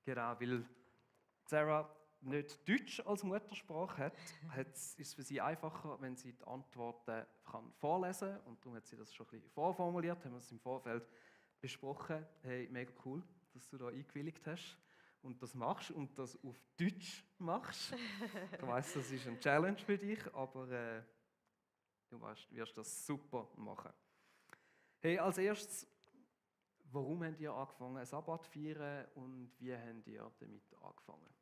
Genau, weil Sarah nicht Deutsch als Muttersprache hat, ist es für sie einfacher, wenn sie die Antworten vorlesen kann. Und darum hat sie das schon ein bisschen vorformuliert, haben wir es im Vorfeld besprochen. Hey, mega cool, dass du da eingewilligt hast und das machst und das auf Deutsch machst. Ich weiss, das ist eine Challenge für dich, aber du wirst das super machen. Hey, als erstes, warum habt ihr angefangen, Sabbat zu feiern und wie habt ihr damit angefangen?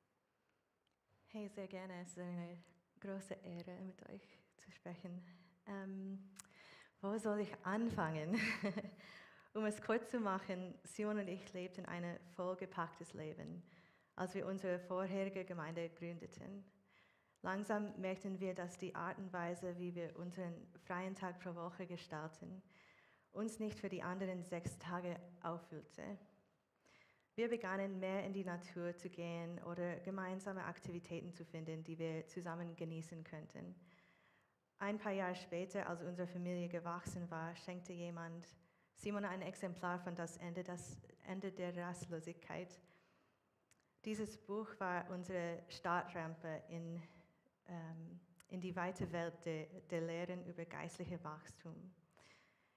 Hey, sehr gerne. Es ist eine große Ehre, mit euch zu sprechen. Wo soll ich anfangen? Um es kurz zu machen, Simon und ich lebten ein vollgepacktes Leben, als wir unsere vorherige Gemeinde gründeten. Langsam merkten wir, dass die Art und Weise, wie wir unseren freien Tag pro Woche gestalten, uns nicht für die anderen 6 Tage auffüllte. Wir begannen mehr in die Natur zu gehen oder gemeinsame Aktivitäten zu finden, die wir zusammen genießen könnten. Ein paar Jahre später, als unsere Familie gewachsen war, schenkte jemand Simon ein Exemplar von Das Ende der Rastlosigkeit. Dieses Buch war unsere Startrampe in die weite Welt der Lehren über geistliches Wachstum.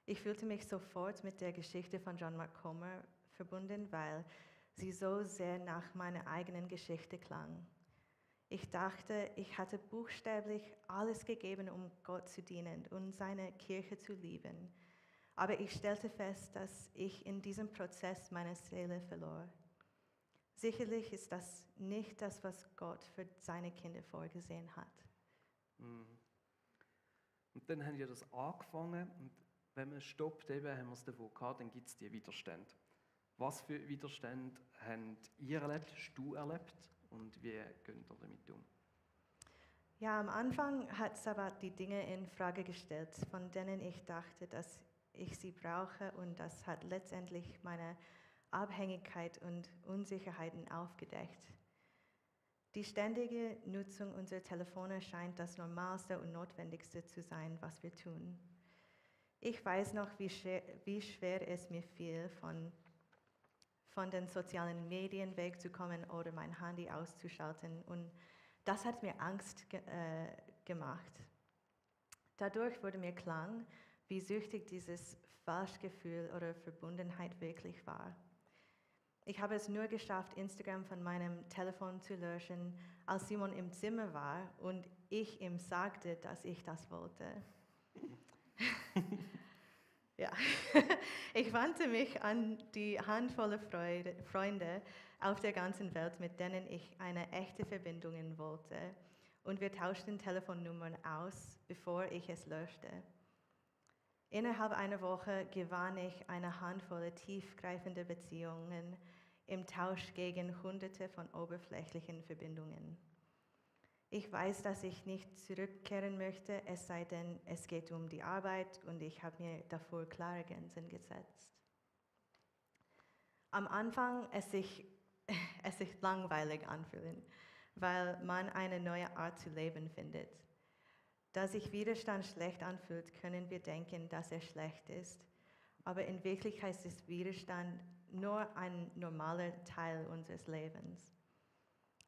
Ich fühlte mich sofort mit der Geschichte von John Mark Comer verbunden, weil sie so sehr nach meiner eigenen Geschichte klang. Ich dachte, ich hatte buchstäblich alles gegeben, um Gott zu dienen und seine Kirche zu lieben. Aber ich stellte fest, dass ich in diesem Prozess meine Seele verlor. Sicherlich ist das nicht das, was Gott für seine Kinder vorgesehen hat. Und dann haben wir das angefangen und wenn man stoppt, eben, haben wir es davon gehabt, dann gibt es die Widerstände. Was für Widerstände habt ihr erlebt, hast du erlebt und wie geht ihr damit um? Ja, am Anfang hat Sabbat die Dinge in Frage gestellt, von denen ich dachte, dass ich sie brauche, und das hat letztendlich meine Abhängigkeit und Unsicherheiten aufgedeckt. Die ständige Nutzung unserer Telefone scheint das Normalste und Notwendigste zu sein, was wir tun. Ich weiß noch, wie schwer es mir fiel, von den sozialen Medien wegzukommen oder mein Handy auszuschalten, und das hat mir Angst gemacht. Dadurch wurde mir klar, wie süchtig dieses Falschgefühl oder Verbundenheit wirklich war. Ich habe es nur geschafft, Instagram von meinem Telefon zu löschen, als Simon im Zimmer war und ich ihm sagte, dass ich das wollte. Ja, ich wandte mich an die Handvoll Freunde auf der ganzen Welt, mit denen ich eine echte Verbindung wollte. Und wir tauschten Telefonnummern aus, bevor ich es löschte. Innerhalb einer Woche gewann ich eine Handvoll tiefgreifender Beziehungen im Tausch gegen Hunderte von oberflächlichen Verbindungen. Ich weiß, dass ich nicht zurückkehren möchte, es sei denn, es geht um die Arbeit, und ich habe mir davor klare Grenzen gesetzt. Am Anfang es sich langweilig anfühlen, weil man eine neue Art zu leben findet. Da sich Widerstand schlecht anfühlt, können wir denken, dass er schlecht ist. Aber in Wirklichkeit ist Widerstand nur ein normaler Teil unseres Lebens.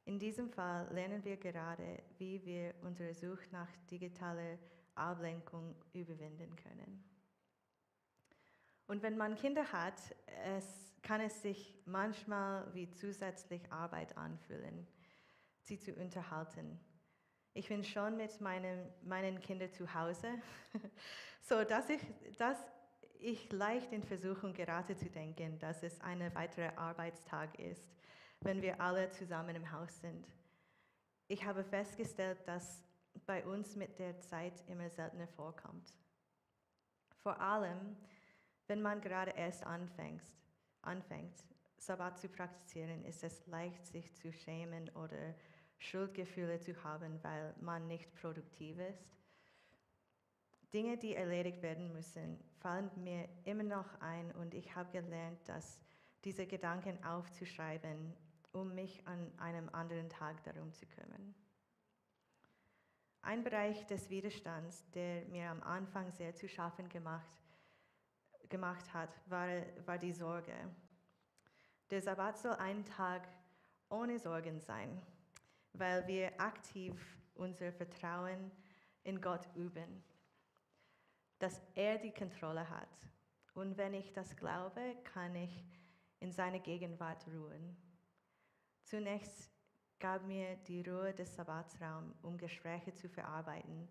In diesem Fall lernen wir gerade, wie wir unsere Suche nach digitaler Ablenkung überwinden können. Und wenn man Kinder hat, kann es sich manchmal wie zusätzlich Arbeit anfühlen, sie zu unterhalten. Ich bin schon mit meinen Kindern zu Hause, so dass ich leicht in Versuchung gerate zu denken, dass es ein weiterer Arbeitstag ist, wenn wir alle zusammen im Haus sind. Ich habe festgestellt, dass bei uns mit der Zeit immer seltener vorkommt. Vor allem, wenn man gerade erst anfängt, Sabbat zu praktizieren, ist es leicht, sich zu schämen oder Schuldgefühle zu haben, weil man nicht produktiv ist. Dinge, die erledigt werden müssen, fallen mir immer noch ein, und ich habe gelernt, diese Gedanken aufzuschreiben, um mich an einem anderen Tag darum zu kümmern. Ein Bereich des Widerstands, der mir am Anfang sehr zu schaffen gemacht hat, war die Sorge. Der Sabbat soll ein Tag ohne Sorgen sein, weil wir aktiv unser Vertrauen in Gott üben, dass er die Kontrolle hat. Und wenn ich das glaube, kann ich in seiner Gegenwart ruhen. Zunächst gab mir die Ruhe des Sabbatsraums, um Gespräche zu verarbeiten,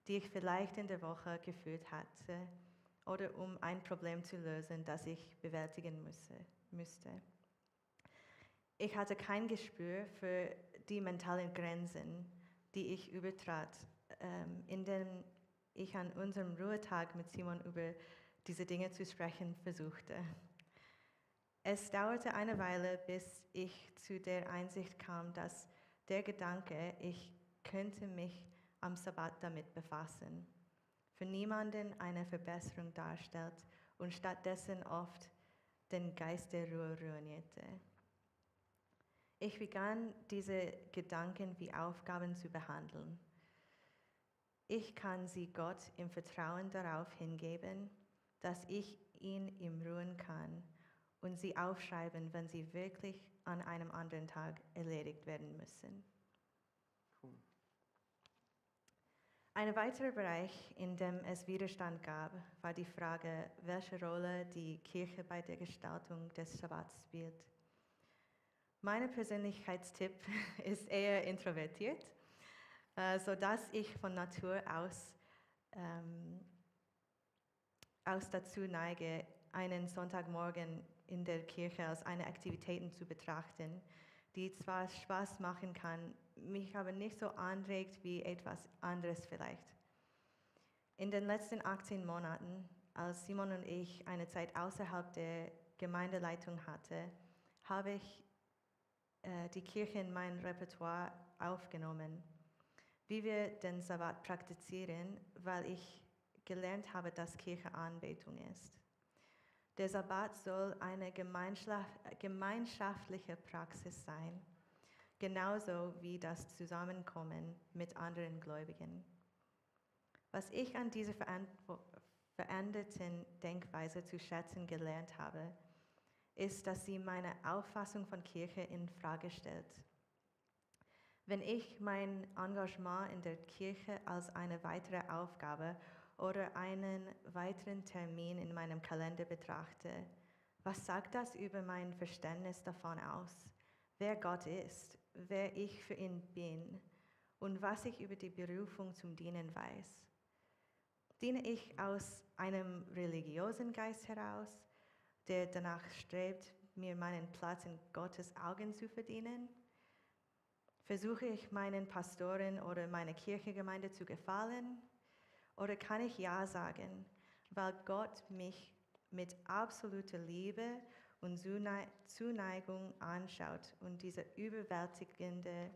die ich vielleicht in der Woche geführt hatte, oder um ein Problem zu lösen, das ich bewältigen müsste. Ich hatte kein Gespür für die mentalen Grenzen, die ich übertrat, indem ich an unserem Ruhetag mit Simon über diese Dinge zu sprechen versuchte. Es dauerte eine Weile, bis ich zu der Einsicht kam, dass der Gedanke, ich könnte mich am Sabbat damit befassen, für niemanden eine Verbesserung darstellt und stattdessen oft den Geist der Ruhe ruinierte. Ich begann, diese Gedanken wie Aufgaben zu behandeln. Ich kann sie Gott im Vertrauen darauf hingeben, dass ich ihn im Ruhen kann und sie aufschreiben, wenn sie wirklich an einem anderen Tag erledigt werden müssen. Cool. Ein weiterer Bereich, in dem es Widerstand gab, war die Frage, welche Rolle die Kirche bei der Gestaltung des Sabbats spielt. Mein Persönlichkeitstyp ist eher introvertiert, sodass ich von Natur aus dazu neige, einen Sonntagmorgen in der Kirche als eine Aktivität zu betrachten, die zwar Spaß machen kann, mich aber nicht so anregt wie etwas anderes vielleicht. In den letzten 18 Monaten, als Simon und ich eine Zeit außerhalb der Gemeindeleitung hatten, habe ich die Kirche in mein Repertoire aufgenommen, wie wir den Sabbat praktizieren, weil ich gelernt habe, dass Kirche Anbetung ist. Der Sabbat soll eine gemeinschaftliche Praxis sein, genauso wie das Zusammenkommen mit anderen Gläubigen. Was ich an dieser veränderten Denkweise zu schätzen gelernt habe, ist, dass sie meine Auffassung von Kirche in Frage stellt. Wenn ich mein Engagement in der Kirche als eine weitere Aufgabe oder einen weiteren Termin in meinem Kalender betrachte, was sagt das über mein Verständnis davon aus, wer Gott ist, wer ich für ihn bin und was ich über die Berufung zum Dienen weiß? Diene ich aus einem religiösen Geist heraus, der danach strebt, mir meinen Platz in Gottes Augen zu verdienen? Versuche ich meinen Pastoren oder meiner Kirchengemeinde zu gefallen? Oder kann ich Ja sagen, weil Gott mich mit absoluter Liebe und Zuneigung anschaut und diese überwältigende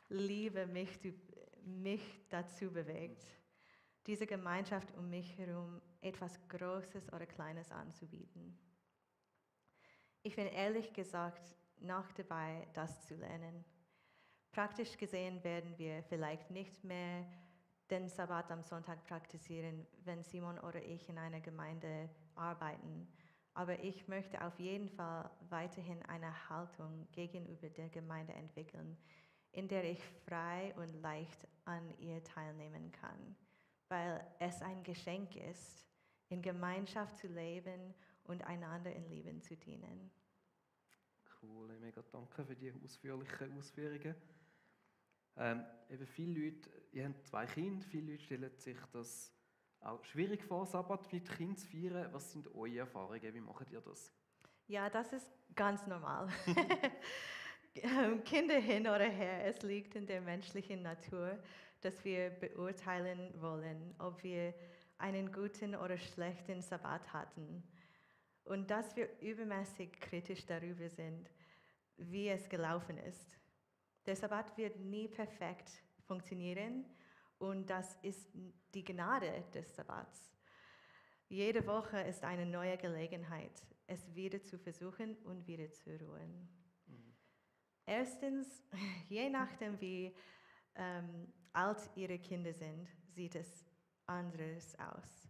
Liebe mich dazu bewegt, diese Gemeinschaft um mich herum etwas Großes oder Kleines anzubieten. Ich bin ehrlich gesagt noch dabei, das zu lernen. Praktisch gesehen werden wir vielleicht nicht mehr den Sabbat am Sonntag praktizieren, wenn Simon oder ich in einer Gemeinde arbeiten. Aber ich möchte auf jeden Fall weiterhin eine Haltung gegenüber der Gemeinde entwickeln, in der ich frei und leicht an ihr teilnehmen kann, weil es ein Geschenk ist, in Gemeinschaft zu leben und einander in Liebe zu dienen. Cool, mega danke für die ausführlichen Ausführungen. Eben viele Leute, ihr habt 2 Kinder, viele Leute stellen sich das auch schwierig vor, Sabbat mit Kindern zu feiern. Was sind eure Erfahrungen? Wie macht ihr das? Ja, das ist ganz normal. Kinder hin oder her, es liegt in der menschlichen Natur, dass wir beurteilen wollen, ob wir einen guten oder schlechten Sabbat hatten. Und dass wir übermäßig kritisch darüber sind, wie es gelaufen ist. Der Sabbat wird nie perfekt funktionieren und das ist die Gnade des Sabbats. Jede Woche ist eine neue Gelegenheit, es wieder zu versuchen und wieder zu ruhen. Erstens, je nachdem wie alt ihre Kinder sind, sieht es anders aus.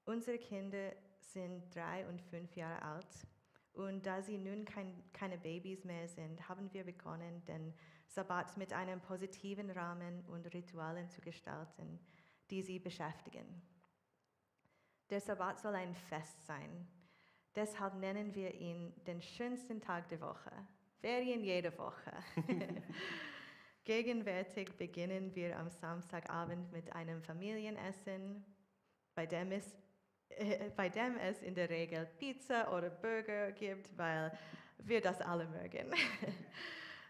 Unsere Kinder sind 3 und 5 Jahre alt Und da sie nun keine Babys mehr sind, haben wir begonnen, den Sabbat mit einem positiven Rahmen und Ritualen zu gestalten, die sie beschäftigen. Der Sabbat soll ein Fest sein. Deshalb nennen wir ihn den schönsten Tag der Woche. Ferien jede Woche. Gegenwärtig beginnen wir am Samstagabend mit einem Familienessen, bei dem es in der Regel Pizza oder Burger gibt, weil wir das alle mögen.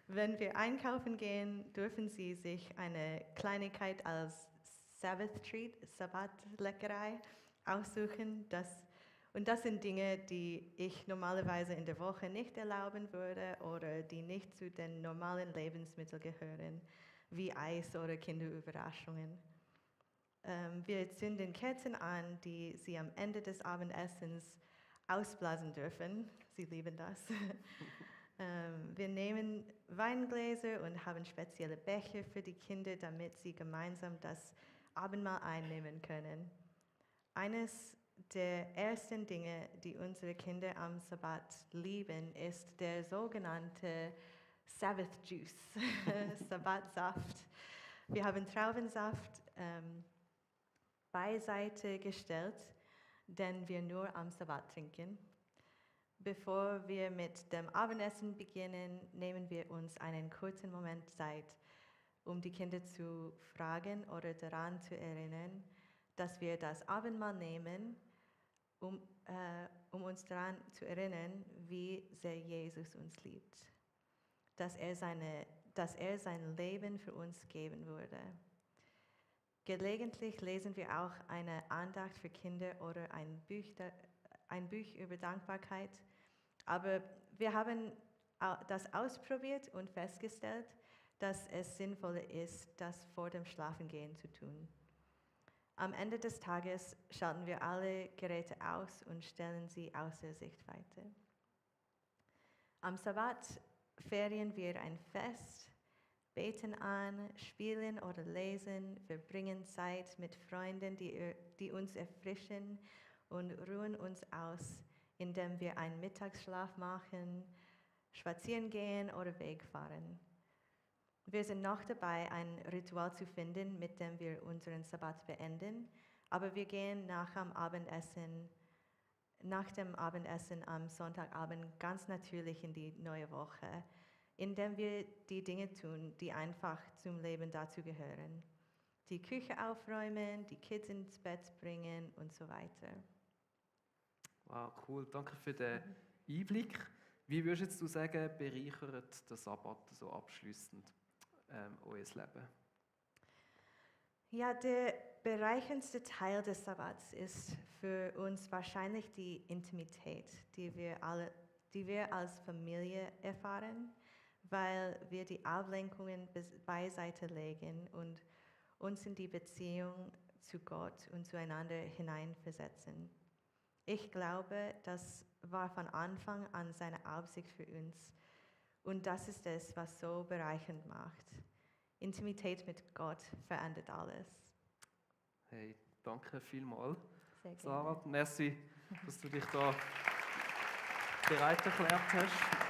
Wenn wir einkaufen gehen, dürfen Sie sich eine Kleinigkeit als Sabbath Treat, Sabbatleckerei, aussuchen. Und das sind Dinge, die ich normalerweise in der Woche nicht erlauben würde oder die nicht zu den normalen Lebensmitteln gehören, wie Eis oder Kinderüberraschungen. Wir zünden Kerzen an, die Sie am Ende des Abendessens ausblasen dürfen. Sie lieben das. Wir nehmen Weingläser und haben spezielle Becher für die Kinder, damit sie gemeinsam das Abendmahl einnehmen können. Eines der ersten Dinge, die unsere Kinder am Sabbat lieben, ist der sogenannte Sabbath Juice, Sabbatsaft. Wir haben Traubensaft beiseite gestellt, den wir nur am Sabbat trinken. Bevor wir mit dem Abendessen beginnen, nehmen wir uns einen kurzen Moment Zeit, um die Kinder zu fragen oder daran zu erinnern, dass wir das Abendmahl nehmen, um uns daran zu erinnern, wie sehr Jesus uns liebt, dass er sein Leben für uns geben würde. Gelegentlich lesen wir auch eine Andacht für Kinder oder ein Buch über Dankbarkeit. Aber wir haben das ausprobiert und festgestellt, dass es sinnvoller ist, das vor dem Schlafengehen zu tun. Am Ende des Tages schalten wir alle Geräte aus und stellen sie außer Sichtweite. Am Sabbat feiern wir ein Fest, beten an, spielen oder lesen, verbringen Zeit mit Freunden, die uns erfrischen und ruhen uns aus, indem wir einen Mittagsschlaf machen, spazieren gehen oder wegfahren. Wir sind noch dabei, ein Ritual zu finden, mit dem wir unseren Sabbat beenden, aber wir gehen nach dem Abendessen am Sonntagabend ganz natürlich in die neue Woche, indem wir die Dinge tun, die einfach zum Leben dazu gehören. Die Küche aufräumen, die Kids ins Bett bringen und so weiter. Wow, cool. Danke für den Einblick. Wie würdest du sagen, bereichert der Sabbat so abschliessend euer Leben? Ja, der bereichendste Teil des Sabbats ist für uns wahrscheinlich die Intimität, die wir als Familie erfahren, weil wir die Ablenkungen beiseite legen und uns in die Beziehung zu Gott und zueinander hineinversetzen. Ich glaube, das war von Anfang an seine Absicht für uns und das ist es, was so bereichernd macht. Intimität mit Gott verändert alles. Hey, danke vielmals, Sehr gerne. Sarah. Merci, dass du dich da bereit erklärt hast.